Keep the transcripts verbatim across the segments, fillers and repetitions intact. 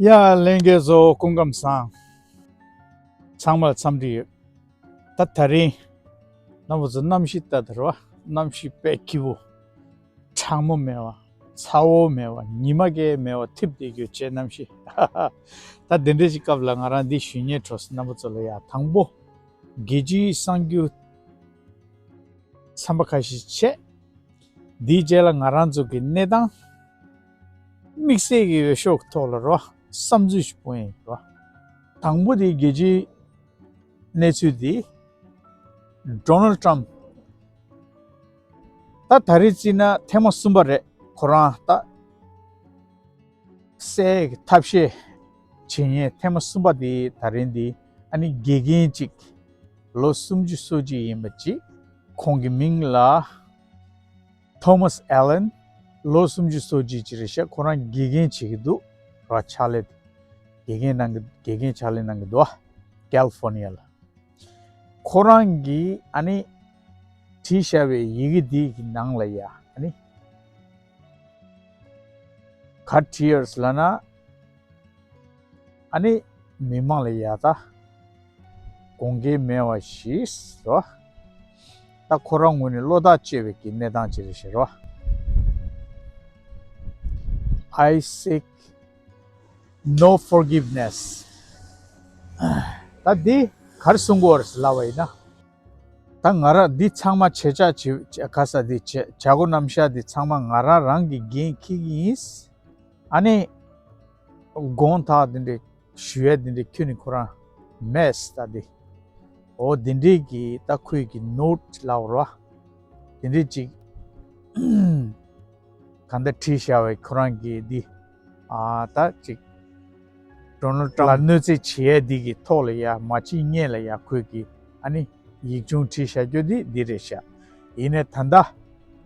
ཡ་ལྷན་རྒྱས་ཚོ་སྐུ་ཁམས་བཟང་། ཚང་མར་འཚམས་འདྲི་ཡོད། ད་ད་རིང་རྣམ་པ་ཚོ་གནམ་གཤིས་ལྟ་དར་བ། གནམ་གཤིས་དཔེ་སྐྱིད་པོ། གྲང་མོ་མེད་པ། ཚ་བོ་མེད་པ། ཉི་མ་སྐྱེ་མེད་པ། ཐིབས་བསྡད་རྒྱུ་བྱས་གནམ་གཤིས། ད་དེ་འདྲའི་ཅིག་སྐབས་ལ་ང་རང་འདི་ཞུ་སྙན་འགྲོ་ས་རྣམ་པ་ཚོ་ལ་ཡ། དང་པོ། རྒྱལ་སྤྱིའི་གསར་འགྱུར་ཚན་པ་ཁ་ཤས་བྱས། འདིའི་རྗེས་ལ་ང་རང་ཚོ་གི་གནས་སྟངས་དམིགས་བསལ་གྱི་འོས་ཤོག་ཐོག་ལ་རོ། བསམ་ཚུལ་ཞིག་སྤུངས་ཡིན་རོ། དང་པོ་དེ་རྒྱལ་སྤྱིའི་གནས་ཚུལ་དེ། ཌོ་ནལ་ཊམ། ད་ད་རེས་བརྩིས་ན་ཐེངས་མ་གསུམ་པ་རེད། ཁོ་རང་ད་སའི་ཐབས་ཤེས་བྱེད་མཁན་ཐེངས་མ་གསུམ་པ་དེ་ད་རིང་འདི། ཨ་ནི་དགེ་རྒན་ཅིག་ལོ་སུམ་ཅུ་སོ་གཅིག་ཡིན་པ་ཅིག་ཁོང་གི་མིང་ལ་ཐོ་མཱས་ཨེ་ལན། ལོ་སུམ་ཅུ་སོ་གཅིག་ཅིག་རེད་ཤག་ཁོ་རང་དགེ་རྒན་བྱེད་ཀྱི་འདུག་ར། ཕྱག་ལས་དེ། དགེ་རྒན་གནང་གི། དགེ་རྒན་ཕྱག་ལས་གནང་གི་འདུག་ཨ། ཀལ་ཧྥོར་ནི་ཡ་ལ། ཁོ་རང་གིས་ཨ་ནི་བྲིས་བཞག་པའི་ཡི་གེ་འདི་གི་ནང་ལ་ཡ། ཨ་ནི་ག་བྲིས་ཡོད་ཟེར་ལབ་ན། ཨ་ནི་མི་མང་ལ་ཡ་ད་དགོངས་འགལ་མེད་པ་ཞིག་རོ། ད་ཁོ་རང་ངོས་ནས་བློ་ཐག་བཅད་པའི་གི་གནས་སྟངས་ཅིག་རེད་ཤག་རོ། I seek no forgiveness. ད་འདི་ག་རེ་གསུང་གི་ཡོད་རེད་ཟེར་ལབ་པ་ཡིན་ན། ད་ང་རང་འདི་ཚང་མ་བྱེད་བྱ་བྱེད་ག་ས་འདི་བྱེད་བྱ་སྒོ་རྣམ་གཞག་འདི་ཚང་མ་ང་རང་རང་གི་འགན་འཁྱེར་གྱི་ཡིན། ཨ་ནི་དགོངས་དག་འདི་འདྲ་ཞུ་ཡས་འདི་འདྲ་ཁྱོན་ནས་ཁོ་རང་མེད་ད་འདི། འོ་འདི་འདྲའི་གི་ད་ཁོས་གི་ནོཊ་ལབ་རོ། འདི་འདྲའི་ཅིག་གང་ལྟར་བྲིས་བཞག་པའི་ཁོ་རང་གི་འདི། ཨ་ད་ཅིག་ཌོ་ནལ་ཊམ་ལ་གནོད་འཚེ་བྱེད་ཡས་འདི་གི་ཐོག་ལ་ཡ། མ་བྱེད་སྔོན་ལ་ཡ་ཁོས་གི་ཨ་ནི་ཡིག་ཆུང་བྲིས་བཞག་རྒྱུ་འདི་འདི་རེད་ཤག་ཡིན་ནའི་ད་ལྟ་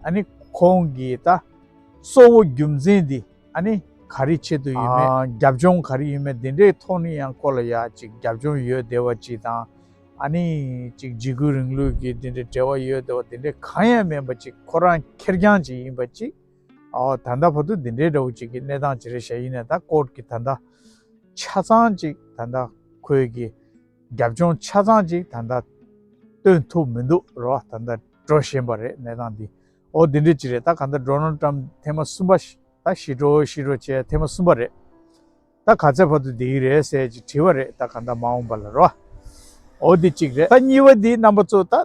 ཨ་ནི་ཁོང་གི་ད་གཙོ་བོ་རྒྱུ་མཚན་འདི་ཨ་ནི་ག་རེ་ཆེད་དུ་ཡིན་མེད། ཨ་རྒྱབ་ལྗོངས་ག་རེ་ཡིན་མེད་འདི་འདྲའི་ཐོག་ནས་ཡང་ཁོ་ལ་ཡ་ཅིག་རྒྱབ་ལྗོངས་ཡོད་བསྡད་པ་ཅིག་དང་། ཨ་ནི་ཅིག་འཇིགས་སྐུལ་རིང་ལུགས་ཀྱི་འདི་འདྲའི་འབྲེལ་བ་ཡོད་བསྡད་པ་འདི་འདྲའི་གང་ཡང་མིན་པ་ཅིག་ཁོ་རང་ཁེར་རྐྱང་ཅིག་ཡིན་པ་ཅིག་ཨོ་ད་ལྟ་བར་དུ་འདི་འདྲའི་འདྲ་བོ་ཅིག་གི་གནས་སྟངས་ཅིག་རེད་ཤག་ཡིན་ནའི་ད་ཀོརཊ་གི་ད་ལྟ་ཆ་ཚང་ཅིག་ད་ལྟ་ཁོས་གི་རྒྱབ་ལྗོངས་ཆ་ཚང་ཅིག་ད་ལྟ་སྟོན་ཐུབ་མི་འདུག་རོ། ད་ལྟ་འགྲོ་བཞིན་པ་རེད་གནས་སྟངས་འདི། ཨོ་འདི་འདྲ་ཅིག་རེད། ད་གང་ལྟར་ཌོ་ནལ་ཊམ་ཐེངས་མ་གསུམ་པ་ཞིག་ད་ཞི་དྲོ་ཞི་དྲོ་བྱས་ཐེངས་མ་གསུམ་པ་རེད། ད་ག་ཚད་བར་དུ་བསྡད་ཀྱི་རེད་ཟེར་ཅིག་དྲི་བ་རེད། ད་གང་ལྟར་མ་འོངས་པ་ལ་རོ། ཨོ་འདི་གཅིག་རེད། ད་གཉིས་པ་འདི་རྣམ་པ་ཚོ་ད་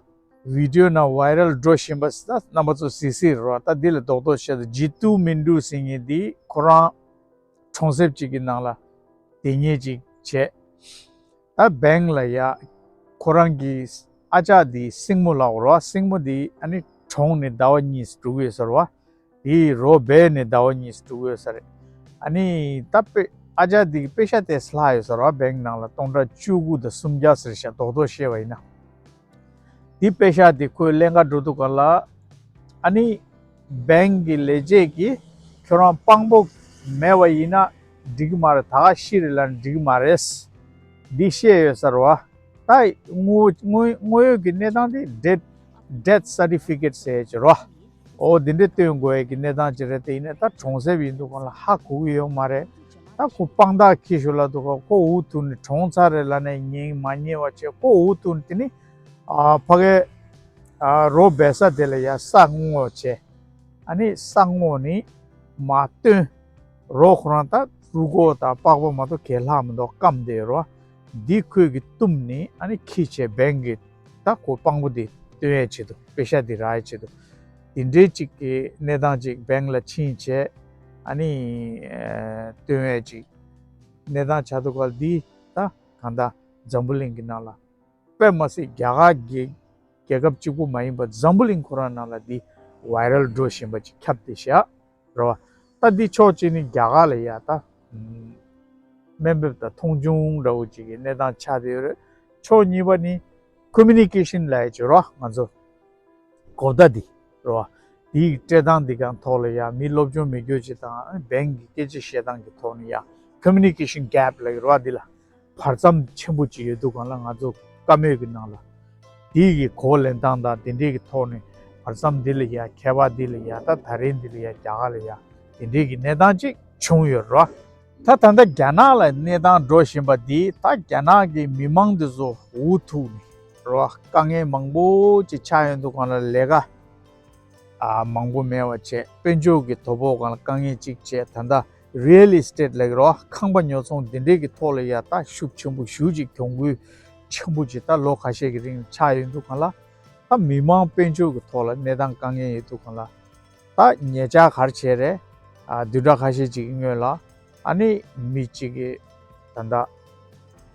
བི་ཌི་ཡོ་ནང་ཝའི་རལ་འགྲོ་བཞིན་པ་ད་རྣམ་པ་ཚོ་གཟིགས་གཟིགས་རོ། ད་འདི་ལ་རྡོག་རྡོག་བཤད་ད་ཇི་ཏུ་མིན་ཌུ་ཟེར་མཁན་འདི་ཁོ་རང་གྲོང་གསེབ་ཅིག་གི་ནང་ལ་བསྡད་མཁན་ཅིག་བྱས། ད་བེང་ལ་ཡ་ཁོ་རང་གི་ཨ་ཅག་འདི་སྲིང་མོ་ལབ་རོ། སྲིང་མོ་འདི་ཨ་ནི་གྲོངས་ནས་ཟླ་བ་གཉིས་འགྲོ་གི་ཡོད་ས་རེད་བ། དེ་རོ་སྦས་ནས་ཟླ་བ་གཉིས་འགྲོ་གི་ཡོད་ས་རེད། ཨ་ནི་ད་པེ་ཨ་ཅག་འདི་གི་པེ་ཤ་ཏོག་ཙམ་ལྷག་ཡོད་ས་རེད་བ། བེང་ནང་ལ་སྟོང་ཕྲག་བཅུ་དགུ་དང་སུམ་བརྒྱ་ཟེར་ཤག་རྡོག་རྡོག་བཤད་པ་ཡིན་ན། དེ་པེ་ཤ་དེ་ཁོས་ལེན་ག་འགྲོ་དུས་སྒང་ལ། ཨ་ནི་བེང་གི་ལས་བྱེད་ཀྱིས་ཁྱོད་རང་དཔང་པོ་མེད་པ་ཡིན་ན་འགྲིག་གི་མ་རེད། ད་ག་ཤི་རེད་ལབ་ན་འགྲིག་གི་མ་རེད། འདི་བཤད་ཡོད་ས་རེད་བ། ད་དངོས་དངོས་དངོས་ཡོད་ཀྱི་གནས་སྟངས་དེ་death death certificate ཟེར་ཡས་ཅིག་རེད་བ། ཨོ་འདི་འདྲའི་སྟོན་དགོས་ཡས་ཀྱི་གནས་སྟངས་ཅིག་རེད། དེ་ཡིན་ནའི་ད་གྲོང་གསེབ་ཡིན་དུས་སྒང་ལ་ཧ་གོ་གི་ཡོད་མ་རེད། ད་ཁོ་དཔང་རྟགས་འཁྱེར་ཤོག་ལབ་དུས་སྒང་ཁོ་འུ་ཐུག་ནས་གྲོངས་ཚར་རེད་ལབ་ནས་ཉན་མ་ཉན་པ་བྱས། ཁོ་འུ་ཐུག་ནས་དེ་ནི་ཨ་ཕ་གའི་ཨ་རོ་སྦས་ས་དེ་ལ་ཡ་ས་སྔོག་བྱས། ཨ་ནི་ས་སྔོག་ནས་མར་བཏོན། རོ་ཁོ་རང་ད་རུས་ཁོག་དང་པགས་པ་མ་གཏོགས་གས་ལྷག་མི་འདུག་སྐམ་བསྡད་རོ། འདི་ཁོས་གི་བཏུམས་ནས་ཨ་ནི་འཁྱེར་བྱས་བེང་གི་ད་ཁོ་དཔང་པོ་དེ་སྟོན་ཡས་ཆེད་དུ། པེ་ཤ་དེ་རག་ཡས་ཆེད་དུ། དེ་འདྲའི་ཅིག་གི་གནས་སྟངས་ཅིག་བེང་ལ་ཕྱིན་བྱས། ཨ་ནི་ཨ་སྟོན་ཡས་ཅིག་གནས་སྟངས་ཆགས་དུས་སྐབས་འདི་ད་གང་ལྟར་འཛམ་བུ་གླིང་གི་ནང་ལ་དཔེ་མ་སྲིད་རྒྱ་གར་གྱི་རྒྱལ་ཁབ་གཅིག་པུ་མ་ཡིན་པ་འཛམ་བུ་གླིང་ཁོ་རང་ནང་ལ་འདི་ཝའི་རལ་འགྲོ་བཞིན་པ་ཅིག་ཁྱབ་བསྡད་ཤག་རེད་བ། ད་འདི་ཕྱོགས་གཅིག་ནས་རྒྱ་གར་ལ་ཡ་ད་དམའ་འབེབས་དང་མཐོང་ཆུང་འདྲ་བོ་ཅིག་གི་གནས་སྟངས་ཆགས་བསྡད་ཡོད་རེད། ཕྱོགས་གཉིས་པ་ནི་ཁོ་མུ་ནི་ཀེ་ཤན་ལབ་ཡས་ཅིག་རེད་བ། ང་ཚོ་གོ་བརྡ་འདི་རེད་བ། དེའི་སྤྲད་སྟངས་འདི་གང་ཐོག་ལ་ཡ་མི་སློབ་སྦྱོང་མི་དགོས་ཅིག་དང་བེང་གི་སྐད་ཆ་བཤད་སྟངས་ཀྱི་ཐོག་ནས་ཡ་ཁོ་མུ་ནི་ཀེ་ཤན་གེབ་ལབ་ཀྱི་རེད་བ། འདི་ལ་བར་མཚམས་ཆེན་པོ་ཅིག་ཡོད་དུས་སྒང་ལ་ང་ཚོ་བཀའ་མོལ་གྱི་ནང་ལ་དེའི་གི་གོ་ལེན་སྟངས་དང་དེ་འདྲའི་གི་ཐོག་ནས་བར་མཚམས་འདི་ལ་ཡ་ཁྱད་པར་འདི་ལ་ཡ་ད་ད་རེས་འདི་ལ་ཡ་རྒྱ་གར་ལ་ཡ་དེ་འདྲའི་གི་གནས་སྟངས་ཅིག་བྱུང་ཡོད་རེད་བ། ད་ད་ལྟ་རྒྱ་ནག་ལ་གནས་སྟངས་འགྲོ་བཞིན་པ་འདི། ད་རྒྱ་ནག་གི་མི་མང་འདི་ཚོ་འུ་ཐུག་ནས་རོ། དཀའ་ངལ་མང་པོ་ཅིག་ཆགས་ཡོང་དུས་སྒང་ལ་ལས་ཀ་ཨ་མང་པོ་མེད་པ་བྱས། དཔལ་འབྱོར་གྱི་དོ་ཕོག་སྒང་ལ་དཀའ་ངལ་ཅིག་བྱས། ད་ལྟ་རི་ཡལ་ཨི་སི་ཊེཊ་ལབ་ཀྱི་རོ། ཁང་པ་ཉོ་ཚོང་འདི་འདྲའི་གི་ཐོག་ལ་ཡ་ད་ཤུགས་ཆེན་པོ་ཞེ་ཅིག་གྱོང་གུན་ཆེན་པོ་ཅིག་ད་ལོ་ཁ་ཤས་ཀྱི་རིང་ཆགས་ཡོང་དུས་སྒང་ལ། ད་མི་མང་དཔལ་འབྱོར་གྱི་ཐོག་ལ་གནས་སྟངས་དཀའ་ངལ་ཡོད་དུས་སྒང་ལ། ད་ཉེ་ཆར་ག་རེ་བྱས་རེད། ཨ་བདུན་ཕྲག་ཁ་ཤས་ཅིག་སྔོན་ལ་ཨ་ནི་མི་གཅིག་གིས་ད་ལྟ་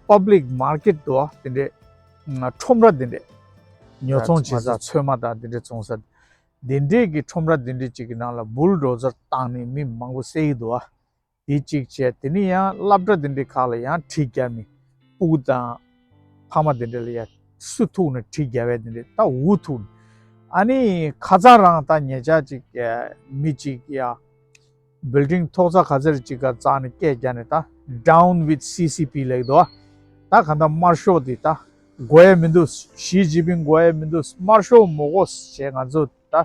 པབ་ལིག་མར་ཀེཊ་འདུག་པ། དེ་འདྲའི་ཁྲོམ་ར་དེ་འདྲའི་ཉོ་ཚོང་བྱེད་ས། ཚོད་མ་དང་དེ་འདྲའི་བཙོང་ས། དེ་འདྲའི་གི་ཁྲོམ་ར་དེ་འདྲའི་ཅིག་གི་ནང་ལ་བུལ་ཌོ་ཛར་བཏང་ནས་མི་མང་པོ་བསད་ཀྱི་འདུག་པ། དེ་གཅིག་བྱས། དེ་ནས་ཡང་སློབ་གྲྭ་དེ་འདྲའི་ཁག་ལ་ཡང་གྲི་བརྒྱབ་ནས་སྤུ་གུ་དང་ཕ་མ་དེ་འདྲ་ལ་ཡང་སུ་ཐུག་ན་གྲི་བརྒྱབ་པའི་དེ་འདྲའི་ད་འུ་ཐུག་ནས། ཨ་ནི་ཁ་སང་རང་ད་ཉེ་ཆར་ཅིག་མི་གཅིག་ཡ་བིལ་ཌིང་ཐོག་ས་ག་ཚོད་ཅིག་ག་བཙགས་ནས་སྐད་རྒྱག་ནས། ད་Down with C C P ལབ་ཀྱི་འདུག་པ། ད་གང་ལྟར་དམར་ཤོག་འདི་ད་དགོས་ཡ་མི་འདུག་ཞི་ཅིན་ཕིང་དགོས་ཡ་མི་འདུག་དམར་ཤོག་མི་དགོས་ཞེས་ང་ཚོ་ད་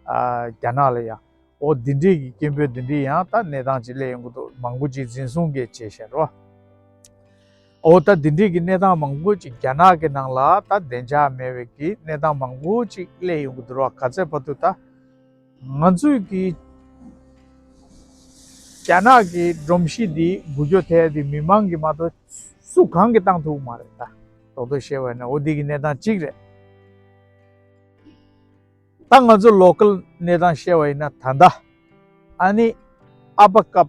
ཨ་རྒྱ་ནག་ལ་ཡ། འོ་འདི་འདྲའི་གི་སྐད་འབོད་འདི་འདྲའི་ཡང་ད་གནས་སྟངས་ཅིག་སླེབས་ཡོང་གི་འདུག་མང་པོ་ཅིག་འཛིན་བཟུང་གི་བྱས་ཤག་རོ། འོ་ད་འདི་འདྲའི་གི་གནས་སྟངས་མང་པོ་ཅིག་རྒྱ་ནག་གི་ནང་ལ་ད་བདེ་འཇགས་མེད་པའི་གི་གནས་སྟངས་མང་པོ་ཅིག་སླེབས་ཡོང་གི་འདུག་རོ། ག་ཚོད་བར་དུ་ད་ང་ཚོའི་གི་རྒྱ་ནག་གི་སྒྲོམ་གཞི་འདི་འགུལ་སྐྱོད་ཐེབས་དེ་མི་མང་གིས་མ་གཏོགས་སུ་གང་གིས་བཏང་ཐུབ་མ་རེད། ད་རྡོག་རྡོག་བཤད་པ་ཡིན་ན་འོ་འདི་གི་གནས་སྟངས་གཅིག་རེད། ད་ང་ཚོ་ལོ་ཀལ་གནས་སྟངས་བཤད་པ་ཡིན་ན། ད་ལྟ་ཨ་ནི་ཨ་པ་ཀབ་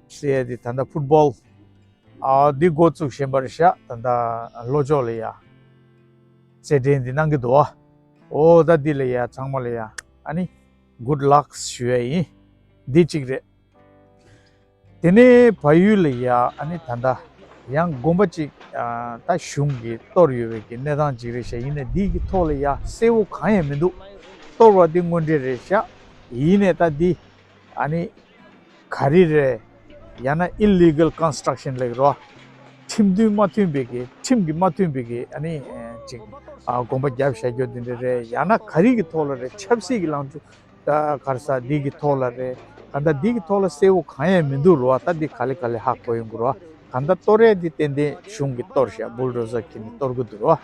ཟེར་ཡ་དེ་ད་ལྟ་ཕུཊ་བོལ་ཨ་འདི་འགོ་བཙུགས་བཞིན་པ་རེད་ཤག་ད་ལྟ་ལྷོ་ཕྱོགས་ལ་ཡ་རྩེད་འགྲན་འདི་གནང་གི་འདུག་པ། འོ་ད་འདི་ལ་ཡ་ཚང་མ་ལ་ཡ་ཨ་ནི་good luck ཞུ་ཡ་ཡིན། འདི་གཅིག་རེད། དེ་ནས་བལ་ཡུལ་ལ་ཡ་ཨ་ནི་ད་ལྟ་ཡང་དགོན་པ་གཅིག་ཨ་ད་གཞུང་གིས་གཏོར་ཡོད་པའི་གི་གནས་སྟངས་གཅིག་རེད་ཤག་ཡིན་ནའི་འདི་གི་ཐོག་ལ་ཡ་གསལ་བོ་གང་ཡང་མི་འདུག་གཏོར་བ་འདི་དངོས་འབྲེལ་རེད་ཤག་ཡིན་ནའི་ད་འདི་ཨ་ནི་ག་རེ་རེད། ཡང་ན་illegal construction ལབ་ཀྱི་རོ། ཁྲིམས་མཐུན་མ་མཐུན་པའི་གི་ཁྲིམས་ཀྱིས་མ་མཐུན་པའི་གི་ཨ་ནི་ཅིག་ཨ་དགོན་པ་བརྒྱབ་བཞག་རྒྱུ་འདི་འདྲ་རེད། ཡང་ན་ག་རེ་གི་ཐོག་ལ་རེད། ཆབ་སྲིད་ཀྱི་ལངས་ཕྱོགས། ད་ག་རེ་ཟ་འདི་གི་ཐོག་ལ་རེད། གང་ལྟར་འདི་གི་ཐོག་ལ་གསལ་བོ་གང་ཡང་མི་འདུག་རོ། ད་འདི་ག་ལེ་ག་ལེ་ཧ་གོ་ཡོང་གི་རོ། གང་ལྟར་གཏོར་ཡས་འདི་ཏན་ཏན་གཞུང་གིས་གཏོར་ཤག་བུལ་ཌོ་ཟར་ཁྱེར་ནས་གཏོར་གི་འདུག་རོ།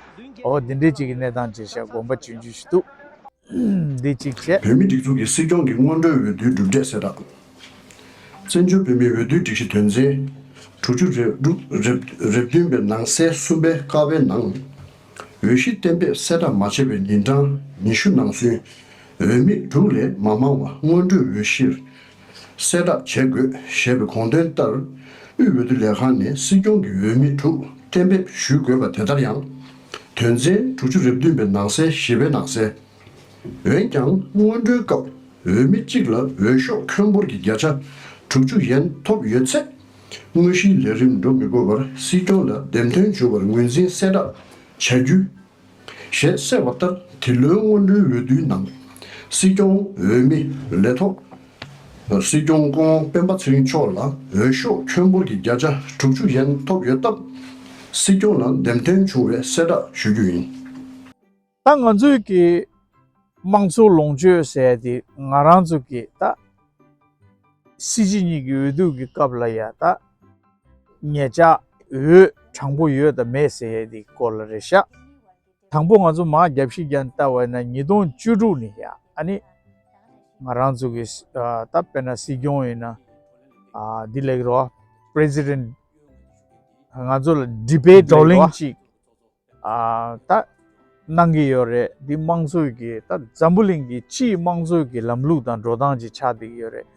འོ་འདི་འདྲའི་ཅིག་གི་གནས་སྟངས་བྱས་ཤག་དགོན་པ་ཆུང་ཆུང་ཞིག་འདུག་འདི་གཅིག་བྱས། བོད་མིའི་སྒྲིག་འཛུགས་ཀྱི་སྲིད་སྐྱོང་གི་སྔོན་འགྲོའི་འོས་བསྡུའི་གྲུབ་འབྲས་གསལ་བསྒྲགས། བཙན་བྱོལ་བོད་མིའི་འོས་བསྡུའི་སྒྲིག་གཞི་དོན་ཚན་དྲུག་ཅུ་རེ་དྲུག་རེ་བདུན་པའི་ནང་གསེས་གསུམ་པའི་ཀ་པའི་ནང་། འོས་གཞི་གཏན་འབེབས་གསལ་བསྒྲགས་མ་བྱས་པའི་ཉིན་གྲངས་ཉི་ཤུ་ནང་ཚུན། འོས་མི་དྲུག་ལས་མ་མང་བ་སྔོན་འགྲོའི་འོས་གཞིར་གསལ་བསྒྲགས་བྱེད་དགོས་ཞེས་པའི་དགོངས་དོན་ལྟར། དབུས་འོས་བསྡུ་ལས་ཁང་ནས་སྲིད་སྐྱོང་གི་འོས་མི་དྲུག་གཏན་འབེབས་ཞུ་དགོས་པ་དེ་ལྟར་ཡང་། དོན་ཚན་དྲུག་ཅུ་རེ་བདུན་པའི་ནང་གསེས་བཞི་པའི་ནང་གསལ། འོན་ཀྱང་སྔོན་འགྲོའི་སྐབས་འོས་མི་གཅིག་ལ་འོས་ཤོག་ཁྱོན་འབོར་གྱི་བརྒྱ་ཆ་དྲུག་ཅུ་ཡན་ཐོབ་ཡོད་ཚེ། དངོས་གཞིའི་ལས་རིམ་འགྲོ་མི་དགོས་པར་སྲིད་སྐྱོང་ལ་འདེམས་ཐོན་བྱུང་བར་ངོས་འཛིན་གསལ་བསྒྲགས་བྱ་རྒྱུ། ཞེས་གསལ་བ་ལྟར། འདི་ལོའི་སྔོན་འགྲོའི་འོས་བསྡུའི་ནང་། སྲིད་སྐྱོང་འོས་མི་ལས་ཐོག་སྲིད་སྐྱོང་སྐུ་ངོ་སྤེན་པ་ཚེ་རིང་མཆོག་ལ་འོས་ཤོག་ཁྱོན་འབོར་གྱི་བརྒྱ་ཆ་དྲུག་ཅུ་ཡན་ཐོབ་ཡོད་སྟབས། སྲིད་སྐྱོང་ལ་འདེམས་ཐོན་བྱུང་བའི་གསལ་བསྒྲགས་ཞུ་རྒྱུ་ཡིན། ད་ང་ཚོའི་གི་དམངས་གཙོ་ལོངས་སྤྱོད་ཟེར་དེ་ང་རང་ཚོ་གི་ད་སྲིད་སྤྱི་གཉིས་ཀྱི་འོས་བསྡུ་གི་སྐབས་ལ་ཡ་ད་ཉེ་ཆར་འོས་དྲང་པོ་ཡོད་དང་མེད་ཟེར་ཡས་དེ་སྐོར་ལ་རེད་ཤག་དང་པོ་ང་ཚོ་མར་རྒྱབ་བཤིག་རྒྱབ་ནས་བལྟ་བ་ཡིན་ན། ཉིས་སྟོང་བཅུ་དྲུག་ནས་ཡ་ཨ་ནི་ང་རང་ཚོ་གི་ཨ་ད་དཔེར་ན་སྲིད་སྐྱོང་ཡིན་ན་ཨ་འདི་ལབ་ཀྱི་རེད་པ། President ང་ཚོ་ལ་debate བགྲོ་གླེང་ཅིག་ཨ་ད་གནང་གི་ཡོད་རེད། འདི་དམངས་གཙོའི་གི་ད་འཛམ་བུ་གླིང་གི་སྤྱིའི་དམངས་གཙོའི་གི་ལམ་ལུགས་དང་འགྲོ་སྟངས་ཅིག་ཆགས་བསྡད་ཀྱི་ཡོད་རེད།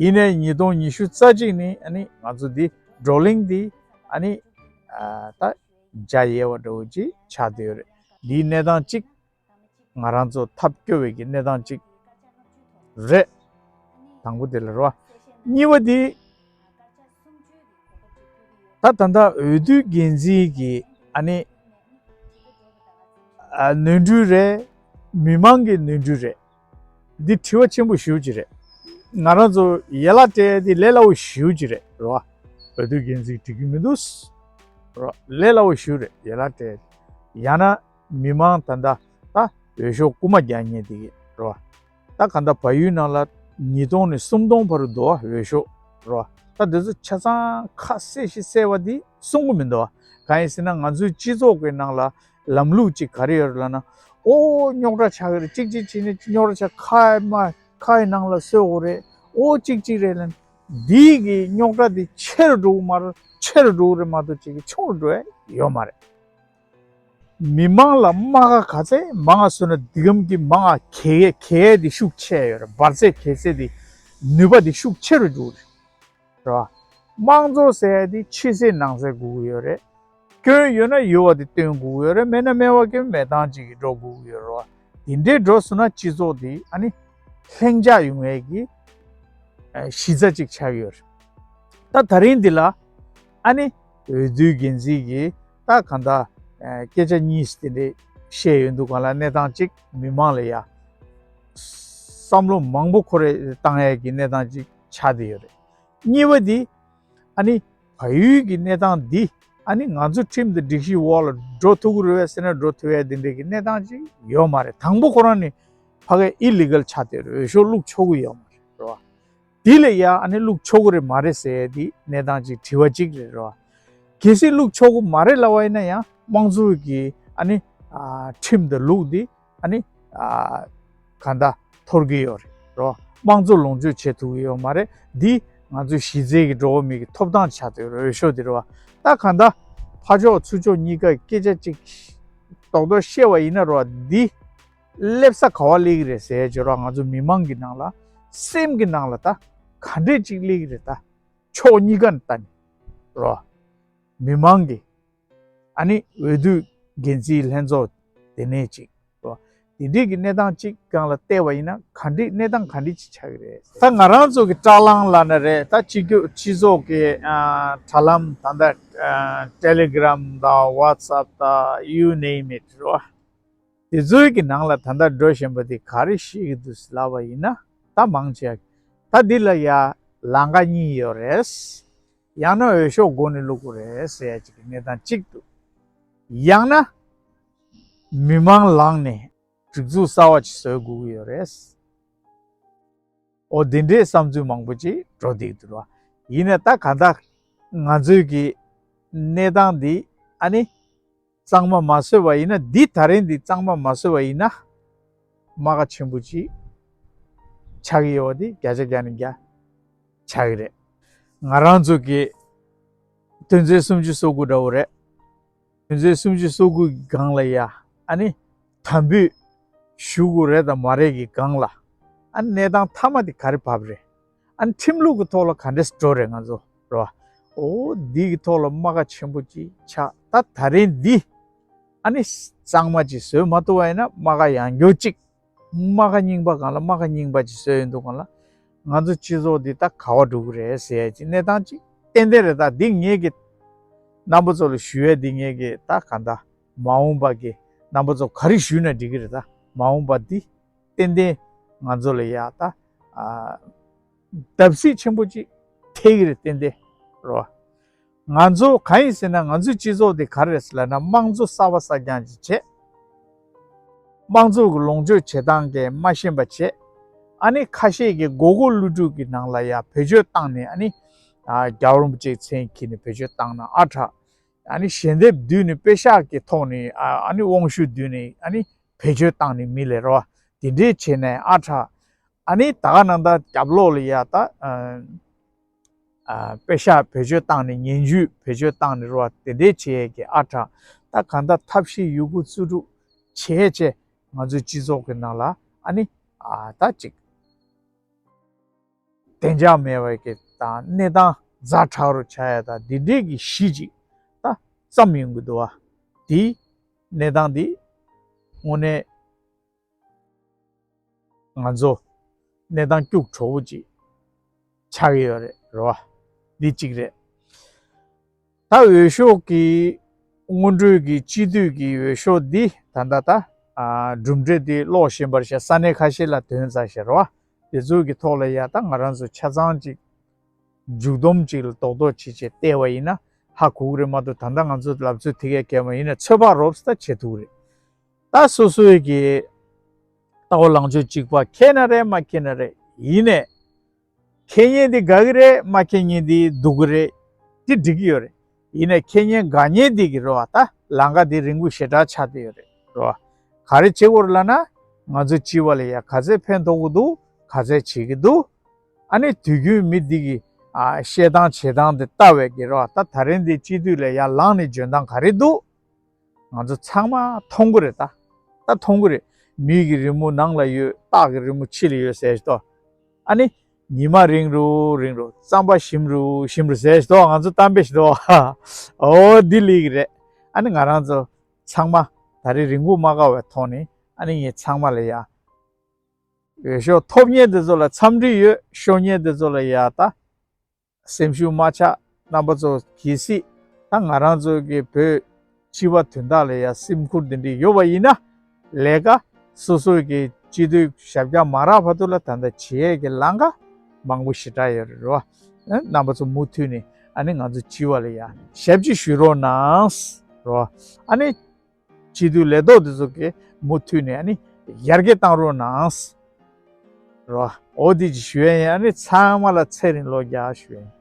ཡིན་ནའི་ཉིས་སྟོང་ཉི་ཤུ་རྩ་གཅིག་ནས་ཨ་ནི་ང་ཚོ་འདི་བགྲོ་གླེང་འདི་ཨ་ནི་ཨ་ད་བྱ་ཡས་པ་འདྲ་བོ་ཅིག་ཆགས་བསྡད་ཡོད་རེད། འདིའི་གནས་སྟངས་གཅིག་ང་རང་ཚོ་ཐབས་སྐྱོ་བའི་གི་གནས་སྟངས་གཅིག་རེད། དང་པོ་དེ་ལ་རོ། གཉིས་པ་དེ། ད་ད་ལྟ་འོས་བསྡུ་འགན་འཛིན་གྱི་ཨ་ནི་ཨ་ནོར་འཁྲུལ་རེད། མི་མང་གི་ནོར་འཁྲུལ་རེད། འདི་དྲི་བ་ཆེན་པོ་ཞེ་པོ་ཅིག་རེད། ང་རང་ཚོ་ཡན་ལག་སྤྲད་ཡས་དེ་ལས་སླ་པོ་ཞེ་པོ་ཅིག་རེད་རོ། འོས་བསྡུ་འགན་འཛིན་འགྲིག་གི་མི་འདུག་རོ། ལས་སླ་པོ་ཞེ་པོ་རེད། ཡན་ལག་སྤྲད་ཡས་ཡང་ན། མི་མང་ད་ལྟ་ད་འོས་ཤོག་རྐུ་མ་རྒྱག་མཁན་དེ་གི་རོ། ད་ག་ད་བལ་ཡུལ་ནང་ལ་ཉིས་སྟོང་ནས་སུམ་སྟོང་བར་དུ་འདུག་པ། འོས་ཤོག་རོ། ད་འདི་ཚོ་ཆ་ཚང་ཁ་གསལ་ཞིག་གསལ་བ་འདི་གསུང་གི་མི་འདུག་བ། གང་ཡིན་ཟེར་ན་ང་ཚོའི་སྤྱི་ཚོགས་ཀྱི་ནང་ལ་ལམ་ལུགས་ཅིག་ག་རེ་ཡོད་རེད་ལབ་ན། ཨོ་རྙོག་དྲ་ཆགས་ཀྱི་རེད། གཅིག་གཅིག་བྱས་ནས་རྙོག་དྲ་ཆགས། ཁ་མ་ཁ་ཡི་ནང་ལ་གསོད་དགོས་རེད། ཨོ་གཅིག་གཅིག་རེད་ལབ་ནས། འདིའི་གི་རྙོག་དྲ་འདི་ཆེ་རུ་འགྲོ་གི་མ་རེད། ཆེ་རུ་འགྲོ་གི་རེད་མ་གཏོགས་ཅིག་གི་ཆུང་རུ་འགྲོ་ཡ་ཡོད་མ་རེད། མི་མང་ལ་རྨ་ཁ་ག་ཚད་མང་ང་བཟོས་ན་འདི་གམ་གྱི་མང་ང་གས་གས་དེ་ཤུགས་ཆེ་ཡོད་རེད། འབར་ཚད་གས་ཚད་དེ་ནུས་པ་དེ་ཤུགས་ཆེ་རུ་འགྲོ་རེད། རེད་བ། དམངས་གཙོ་ཟེར་ཡ་དེ་ཕྱི་གསལ་ནང་གསལ་དགོས་ཀྱི་ཡོད་རེད། སྐྱོན་ཡོད་ན་ཡོད་པ་དེ་སྟོན་དགོས་ཀྱི་ཡོད་རེད། མེད་ན་མེད་པ་གི་མེད་སྟངས་ཅིག་གི་འགྲོ་དགོས་ཀྱི་ཡོད་རེད་བ། དེ་འདྲའི་འགྲོ་སོང་ན་སྤྱི་ཚོགས་དེ་ཨ་ནི་ལྷིང་འཇགས་ཡོང་ཡས་ཀྱི་ཨ་གཞི་རྩ་ཅིག་ཆགས་ཀྱི་ཡོད་རེད། ད་ད་རིང་འདི་ལ་ཨ་ནི་འོས་བསྡུའི་འགན་འཛིན་གྱིས་ད་གང་ལྟར་ཨ་སྐད་ཆ་གཉིས་དེ་འདྲ་བཤད་ཡོང་དུས་སྒང་ལ་གནས་སྟངས་གཅིག་མི་མང་ལ་ཡ་བསམ་བློ་མང་པོ་འཁོར་བཏང་ཡས་ཀྱི་གནས་སྟངས་གཅིག་ཆགས་བསྡད་ཡོད་རེད། གཉིས་པ་འདི་ཨ་ནི་བལ་ཡུལ་གྱི་གནས་སྟངས་འདི་ཨ་ནི་ང་ཚོ་ཁྲིམས་དང་སྒྲིག་གཞིའི་འོག་ལ་འགྲོ་ཐུབ་ཀྱི་རེད་པས་ཟེར་ན་འགྲོ་ཐུབ་ཡས་དེ་འདྲ་གི་གནས་སྟངས་གཅིག་ཡོད་མ་རེད། དང་པོ་ཁོ་རང་ནི་ཕ་གིའི་ཨི་ལི་གལ་ཆགས་བསྡད་ཡོད་རེད། འོས་ཤོག་བླུགས་ཆོག་གི་ཡོད་མ་རེད། རེད་བ། དེ་ལ་ཡ་ཨ་ནི་བླུགས་ཆོག་གི་རེད་མ་རེད་ཟེར་ཡས་དེ་གནས་སྟངས་ཅིག་དྲི་བ་གཅིག་རེད། རེད་བ། གལ་སྲིད་བླུགས་ཆོག་གི་མ་རེད་ལབ་པ་ཡིན་ན་ཡང་དམངས་གཙོ་གི་ཨ་ནི་ཨ་ཁྲིམས་དང་ལུགས་འདི་ཨ་ནི་ཨ་གང་ལྟར་འཐོར་གྱི་ཡོད་རེད། རེད་བ། དམངས་གཙོ་ལོངས་སྤྱོད་བྱེད་ཐུབ་ཀྱི་ཡོད་མ་རེད། འདི་ང་ཚོའི་གཞི་རྩའི་གི་འགྲོ་བ་མི་གི་ཐོབ་ཐང་ཆགས་བསྡད་ཡོད་རེད། འོས་ཤོག་འདི་རེད་བ། ད་གང་ལྟར་ཕར་ཕྱོགས་ཚུར་ཕྱོགས་གཉིས་ཀ་སྐད་ཆ་གཅིག་རྡོག་རྡོག་བཤད་པ་ཡིན་ན་རེད་བ། འདི་སླེབས་ས་ག་པར་སླེབས་ཀྱི་རེད་ཟེར་བྱས་རོགས། ང་ཚོ་མི་མང་གི་ནང་ལ་སེམས་ཀྱི་ནང་ལ་ད་ག་འདྲས་ཅིག་སླེབས་ཀྱི་རེད། ད་ཕྱོགས་གཉིས་ཀ་ནས་ལྟ་ནས་རོགས། མི་མང་གི་ཨ་ནི་འོས་བསྡུ་འགན་འཛིན་ལྷན་ཚོགས་དེ་ནས་ཅིག་རོགས། དེ་འདྲས་ཀྱི་གནས་སྟངས་ཅིག་སྒང་ལ་བལྟས་པ་ཡིན་ན་ག་འདྲས་གནས་སྟངས་ག་འདྲས་ཅིག་ཆགས་ཀྱི་རེད། ད་ང་རང་ཚོ་གི་བཀྲ་ལམ་ལབ་ན་རེད། ད་སྤྱི་སྤྱི་ཚོགས་ཀྱི་ཨ་དྲ་ལམ་ད་ལྟ་ཨ་Telegram་དང་WhatsApp་དང་you name it་རོགས། དེ་ཚོའི་གི་ནང་ལ་ད་ལྟ་འགྲོ་བཞིན་པ་དེ་ག་རེ་བཤད་ཀྱི་འདུག་ལབ་པ་ཡིན་ན། ད་མང་ཆེ་ད་འདི་ལ་ཡ་ལམ་ཁ་གཉིས་ཡོད་རེད། ཡང་ན་འོས་ཤོག་མགོ་ནས་བླུག་དགོས་རེད་ཟེར་ཡ་ཅིག་གི་གནས་སྟངས་གཅིག་འདུག་ཡང་ན་མི་མང་ལངས་ནས་སྒྲིག་འཛུགས་གསར་བ་ཅིག་བཟོ་དགོས་ཀྱི་ཡོད་རེད། འོ་དེ་འདྲའི་བསམ་ཚུལ་མང་པོ་ཅིག་འགྲོ་བསྡད་འདུག་ར། ཡིན་ནའི་ད་གང་ལྟར་ང་ཚོའི་གི་གནས་སྟངས་འདི་ཨ་ནི་གཙང་མ་མ་བཟོས་པ་ཡིན་ན། འདི་ད་རིང་འདི་གཙང་མ་མ་བཟོས་པ་ཡིན་ན་རྨ་ཁ་ཆེན་པོ་ཅིག་ཆགས་ཀྱི་ཡོད་པ་འདི་བརྒྱ་ཆ་བརྒྱ་ནས་བརྒྱ་ཆགས་ཀྱི་རེད། ང་རང་ཚོ་གི་དོན་ཚན་སུམ་ཅུ་སོ་དགུ་འདྲ་བོ་རེད། དོན་ཚན་སུམ་ཅུ་སོ་དགུ་གི་སྒང་ལ་ཡ་ཨ་ནི་དམ་འབུལ་ཞུ་དགོས་རེད་དང་མ་རེད་ཀྱི་སྒང་ལ། ཨ་ནི་གནས་སྟངས་མཐའ་མ་དེ་ག་རེ་བབས་རེད། ཨ་ནི་ཁྲིམས་ལུགས་ཀྱི་ཐོག་ལ་ག་འདྲས་འགྲོ་རེད་ང་ཚོ་རེད་བ། འོ་འདི་གི་ཐོག་ལ་རྨ་ཁ་ཆེན་པོ་ཅིག་ཆགས། ད་ད་རིང་འདི་ཨ་ནི་གཙང་མ་ཅིག་བཟོས་མ་ཐུབ་པ་ཡིན་ན་རྨ་ཁ་ཡང་མགྱོགས་ཅིག་རྨ་ཁ་རྙིང་པ་སྒང་ལ་རྨ་ཁ་རྙིང་པ་ཅིག་བཟོས་ཡོང་དུས་སྒང་ལ། ང་ཚོ་སྤྱི་ཚོགས་འདི་ད་ག་པར་འགྲོ་གི་རེད་ཟེར་ཡ་ཅིག་གནས་སྟངས་ཅིག་ཏན་ཏན་རེད། ད་འདི་ངེད་ཀྱི་རྣམ་པ་ཚོ་ལ་ཞུ་ཡ་འདི་ངེད་ཀྱི་ད་གང་ལྟར་མ་འོངས་པ་གི་རྣམ་པ་ཚོ་ག་རེ་ཞུས་ན་འགྲིག་གི་རེད། ད་མ་འོངས་པ་འདི་ཏན་ཏན་ང་ཚོ་ལ་ཡ་ད་ཨ་བརྡབ་གསིག་ཆེན་པོ་ཅིག་ཐེབས་ཀྱི་རེད་ཏན་ཏན་རོ། ང་ཚོ་གང་ཡིན་ཟེར་ན་ང་ཚོའི་སྤྱི་ཚོགས་འདི་ག་རེ་རེད་ཟེར་ལབ་ན་དམངས་གཙོ་གསར་པ་གསར་རྐྱང་ཅིག་བྱས། དམངས་གཙོ་གི་ལོངས་སྤྱོད་བྱེད་སྟངས་ཀྱི་མ་ཤེས་པ་བྱས། ཨ་ནི་ཁ་ཤས་ཀྱིས་མགོ་སྐོར་བསླུ་བྲིད་ཀྱི་ནང་ལ་ཡ་བེད་སྤྱོད་བཏང་ནས་ཨ་ནི་ཨ་རྒྱལ་བ་རིན་པོ་ཆེའི་མཚན་འཁྱེར་ནས་བེད་སྤྱོད་བཏང་ན་ཨ་དྲག་ཨ་ནི་ཞལ་འདེབས་བསྡུས་ནས་པེ་ཤག་གི་ཐོག་ནས་ཨ་ཨ་ནི་དབང་ཤུགས་བསྡུས་ནས་ཨ་ནི་བེད་སྤྱོད་བཏང་ནས་མི་ལས་རོ་དེ་འདྲས་བྱས་ནས་ཨ་དྲག་ཨ་ནི་ད་ག་ནང་ད་རྒྱབ་ལོགས་ལ་ཡ་ད་ཨ། ཨ་པེ་ཤག་བེད་སྤྱོད་བཏང་ནས་ངན་ཇུས་བེད་སྤྱོད་བཏང་ནས་རོ་དེ་འདྲའི་བྱེད་ཡས་ཀྱི་ཨ་དྲག་ད་གང་ལྟར་ཐབས་ཤེས་ཡོད་རྒུ་རྩལ་སྤྲུགས་བྱས་བྱས་ང་ཚོའི་སྤྱི་ཚོགས་ཀྱི་ནང་ལ་ཨ་ནི་ཨ་ད་ཅིག་བདེ་འཇགས་མེད་པའི་གི་དང་གནས་སྟངས་ཛ་དྲག་རུ་ཆགས་ཡ་ད་འདི་འདྲའི་གི་གཞི་ཅིག་ད་བརྩམས་ཡོང་གི་འདུག་བ། དེའི་གནས་སྟངས་འདི་དངོས་གནས། ང་ཚོ་གནས་སྟངས་སྐྱུག་བྲོ་བོ་ཅིག་ཆགས་ཀྱི་ཡོད་རེད་རོ། འདི་གཅིག་རེད། ད་འོས་ཤོག་གི་སྔོན་འགྲོའི་གི་སྤྱི་འཐུས་ཀྱི་འོས་ཤོག་འདི་ད་ལྟ་ད་ཨ་གྲུབ་འབྲས་འདི་ཀློག་བཞིན་པར་བྱས། ས་གནས་ཁ་ཤས་ལ་ཐོན་ཚར་བཞག་རོ། དེ་ཚོའི་གི་ཐོག་ལ་ཡ་ད་ང་རང་ཚོ་ཆ་ཚང་ཅིག་མཇུག་བསྡོམས་ཅིག་ལ་རྡོག་རྡོག་བྱེད་བྱེད་བལྟས་པ་ཡིན་ན་ཧ་གོ་གི་རེད་མ་གཏོགས། ད་ལྟ་ང་ཚོ་ལབ་ཚོད་དེ་གས་བཀལ་བ་ཡིན་ན་ཚོད་དཔག་རོབ་ཙམ་ད་བྱེད་ཐུབ་ཀྱི་རེད། ད་སོ་སོའི་གི་ལྟ་བ་ལངས་ཕྱོགས་གཅིག་པ་ཁེལ་ན་རེད་མ་ཁེལ་ན་རེད། ཡིན་ནས་ མཁས་མཁན་དེ་དགའ་གི་རེད། མ་མཁས་མཁན་དེ་སྡུག་གི་རེད། དེ་འགྲིག་གི་ཡོད་རེད། ཡིན་ནའི་མཁས་མཁན་དགའ་མཁན་དེ་གི་རེད་བ། ད་ལམ་ཁ་དེ་རིང་པོ་ཞེ་དྲག་ཆགས་བསྡད་ཡོད་རེད། རེད་བ། ག་རེ་བྱེད་དགོས་རེད་ལབ་ན། ང་ཚོ་སྤྱི་པ་ལ་ཡ་ག་ཚད་ཕན་ཐོགས་ཀྱི་འདུག་ག་ཚད་བྱེད་ཀྱི་འདུག་ཨ་ནི་དུས་རྒྱུན་མི་འདི་གི་ཨ་བཤད་སྟངས་བྱེད་སྟངས་དེ་ལྟ་བས་ཀྱི་རེད་བ། ད་ད་རིང་འདི་སྤྱི་འཐུས་ལ་ཡ་ལངས་ནས་འཇོན་སྟངས་ག་རེ་འདུག་ང་ཚོ་ཚང་མ་མཐོང་གི་རེད་ད། ད་མཐོང་གི་རེད། མིག་གི་རི་མོ་ནང་ལ་ཡོད། སྟག་གི་རི་མོ་ཕྱི་ལ་ཡོད་ཟེར་ཞིག་ཏོ། ཨ་ནི། ཉི་མ་རིང་རུ་རིང་རུ། རྩམ་པ་ཞིམ་རུ་ཞིམ་རུ་ཟེར་ཞིག་ཏོ། ང་ཚོ་གཏམ་དཔེ་ཞིག་ཏོ། འོ་འདི་ལིག་རེད། ཨ་ནི་ང་རང་ཚོ་ཚང་མ་ད་རེས་རིང་པོ་མ་བཀག་པའི་ཐོག་ནས། ཨ་ནི་ངས་ཚང་མ་ལ་ཡ། འོས་ཤོག་ཐོབ་མཁན་དེ་ཚོ་ལ་འཚམས་འདྲི་ཡོད། ཤོར་མཁན་དེ་ཚོ་ལ་ཡ་ད། སེམས་ཤུགས་མ་ཆག་རྣམ་པ་ཚོ་གལ་སྲིད་ད་ང་རང་ཚོ་གི་བོད་སྤྱི་པ་དོན་དག་ལ་ཡ་སེམས་ཁུར་འདི་འདྲ་ཡོད་པ་ཡིན་ན། ལས་ཀ་སོ་སོའི་གི་སྤྱི་འཐུས་ཞབས་བཀྱག་མ་རག་བར་དུ་ལ་ད་ལྟ་བྱེད་ཡས་ཀྱི་ལམ་ཁ་མང་པོ་ཞེ་དྲག་ཡོད་རེད་རོ། ཨ་རྣམ་པ་ཚོ་མུ་མཐུད་ནས་ཨ་ནི་ང་ཚོ་སྤྱི་པ་ལ་ཡ་ཞབས་ཕྱི་ཞུ་རོགས་གནང་རོ། ཨ་ནི་སྤྱི་འཐུས་ལས་ཐོག་འདི་ཚོ་གི་མུ་མཐུད་ནས་ཨ་ནི་ཡར་རྒྱས་བཏང་རོགས་གནང་། རོ། འོ་དེ་ཅིག་ཞུ་ཡ་ཡིན། ཨ་ནི་ཚང་མ་ལ་ཚེ་རིང་ལོ་བརྒྱ་ཞུ་ཡ་ཡིན།